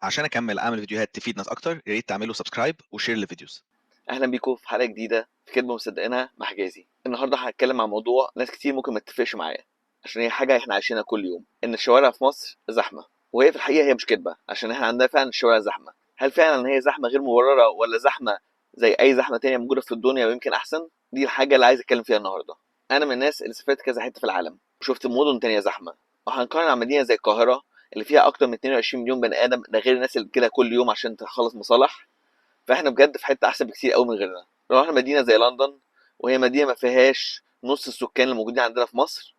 عشان اكمل اعمل فيديوهات تفيد ناس اكتر، يا ريت تعملوا subscribe و share لل videos. اهلا بيكم في حلقة جديدة في كدبه مصدقينها مع حجازي. النهارده هتكلم عن موضوع ناس كتير ممكن ما تتفقش معايا، عشان هي حاجة احنا عايشينها كل يوم، ان الشوارع في مصر زحمة. وهي في الحقيقة هي مش كدبه، عشان احنا عندنا فعلا الشوارع زحمة. هل فعلا هي زحمة غير مبررة ولا زحمة زي اي زحمة تانية موجودة في الدنيا ويمكن احسن؟ دي الحاجة اللي عايز اتكلم فيها النهارده. انا من الناس اللي سافرت كذا حتة في العالم وشفت مدن تانية زحمة، وهنقارن على مدينة زي القاهرة اللي فيها اكتر من 22 مليون بني ادم، ده غير الناس اللي بتجيلها كل يوم عشان تخلص مصالح. فاحنا بجد في حتة احسن بكتير قوي من غيرنا. لو رحنا مدينة زي لندن، وهي مدينة ما فيهاش نص السكان اللي موجودين عندنا في مصر،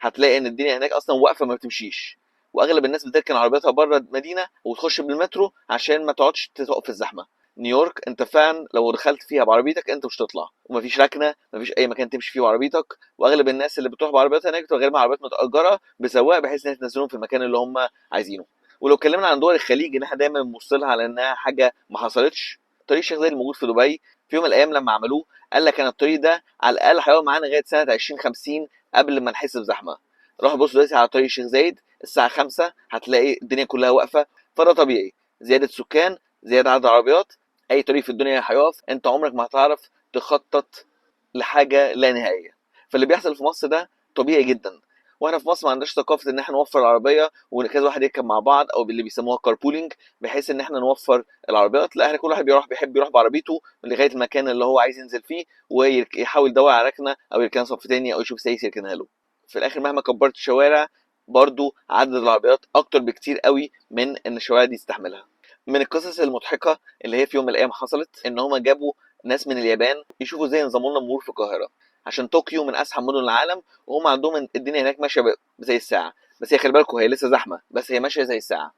هتلاقي ان الدنيا هناك اصلا واقفة ما بتمشيش، واغلب الناس بتركن عربياتها بره المدينة وتخش بالمترو عشان ما تقعدش تقف في الزحمة. نيويورك انت فعلا لو دخلت فيها بعربيتك انت مش هتطلع، ومفيش ركنه، مفيش اي مكان تمشي فيه بعربيتك، واغلب الناس اللي بتروح بعربياتها هناك بتبقى غير عربيات متاجره بسواق بحيث ان تنزلهم في المكان اللي هم عايزينه. ولو اتكلمنا عن دول الخليج ان احنا دايما بنبص لها على انها حاجة ما حصلتش، طريق الشيخ زايد الموجود في دبي في يوم من الايام لما عملوه قال لك انا الطريق ده على الاقل هيقعد معانا لغاية سنة 2050 قبل ما نحس بزحمه. روح بص دلوقتي على طريق الشيخ زايد الساعة 5 هتلاقي الدنيا كلها واقفة. فده طبيعي، زيادة سكان، زيادة عدد عربيات، اي طريق في الدنيا هيقف. انت عمرك ما هتعرف تخطط لحاجة لا نهائية. فاللي بيحصل في مصر ده طبيعي جدا، واحنا في مصر ما عندناش ثقافة ان احنا نوفر العربية وكذا واحد يركب مع بعض، او باللي بيسموها carpooling، بحيث ان احنا نوفر العربيات. لا، احنا كل واحد بيحب يروح بعربيته لغاية المكان اللي هو عايز ينزل فيه، ويحاول يدور على ركنه او يركنها صف تاني او يشوف سايس يركنها له. في الاخر مهما كبرت الشوارع برضو عدد العربيات اكتر بكتير قوي من ان الشوارع دي تستحملها. من القصص المضحكة اللي هي في يوم من الايام حصلت، ان هما جابوا ناس من اليابان يشوفوا ازاي نظموا لنا مرور في القاهرة، عشان طوكيو من ازحم مدن العالم وهم عندهم الدنيا هناك ماشية زي الساعة. بس هي خلي بالكم هي لسه زحمة، بس هي ماشية زي الساعة.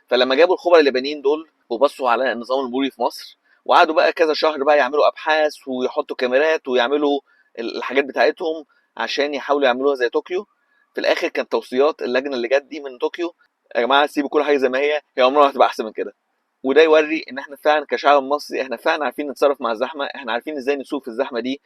فلما جابوا الخبراء اليابانيين دول وبصوا على النظام المروري في مصر، وقعدوا بقى كذا شهر بقى يعملوا ابحاث ويحطوا كاميرات ويعملوا الحاجات بتاعتهم عشان يحاولوا يعملوها زي طوكيو. في الاخر كانت توصيات اللجنة اللي جت دي من طوكيو، يا جماعة سيبوا كل حاجة زي ما هي، هي عمرها ما هتبقى احسن من كده. وده يوري ان احنا فعلا كشعب مصري احنا فعلا عارفين نتصرف مع الزحمة، احنا عارفين ازاي نسوق في الزحمة دي.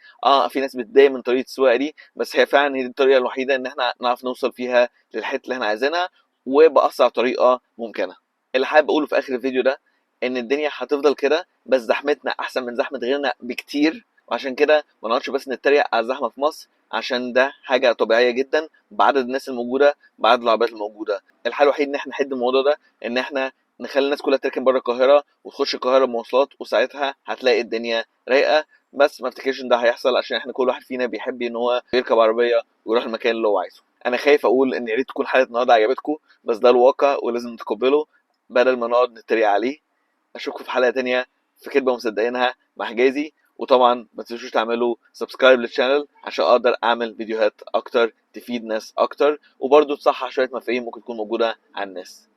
في ناس بتتضايق من طريقه السواقة دي، بس هي فعلا هي دي الطريقة الوحيدة ان احنا نعرف نوصل فيها للحتة اللي احنا عايزينها وباسرع طريقه ممكنة. اللي حابب اقوله في اخر الفيديو ده ان الدنيا هتفضل كده، بس زحمتنا احسن من زحمة غيرنا بكتير، وعشان كده ما نقعدش بس نتريق على الزحمة في مصر، عشان ده حاجة طبيعية جدا بعدد الناس الموجودة بعدد العربيات الموجودة. الحل الوحيد ان احنا نحد الموضوع ده ان احنا نخلي الناس كلها تركن بره القاهرة وتخش القاهرة بمواصلات، وساعتها هتلاقي الدنيا رايقة. بس ما افتكرش ان ده هيحصل، عشان احنا كل واحد فينا بيحب ان هو يركب عربية ويروح المكان اللي هو عايزه. انا خايف اقول ان يا ريت تكون حلقة النهارده عجبتكم، بس ده الواقع ولازم نتقبله بدل ما نقعد نتريق عليه. اشوفكم في حلقة تانية في كدبه مصدقينها مع حجازي، وطبعا ما تنسوش تعملوا subscribe لل channel عشان اقدر اعمل فيديوهات اكتر تفيد ناس اكتر، وبرضه تصحح شوية مفاهيم ممكن تكون موجودة عن الناس.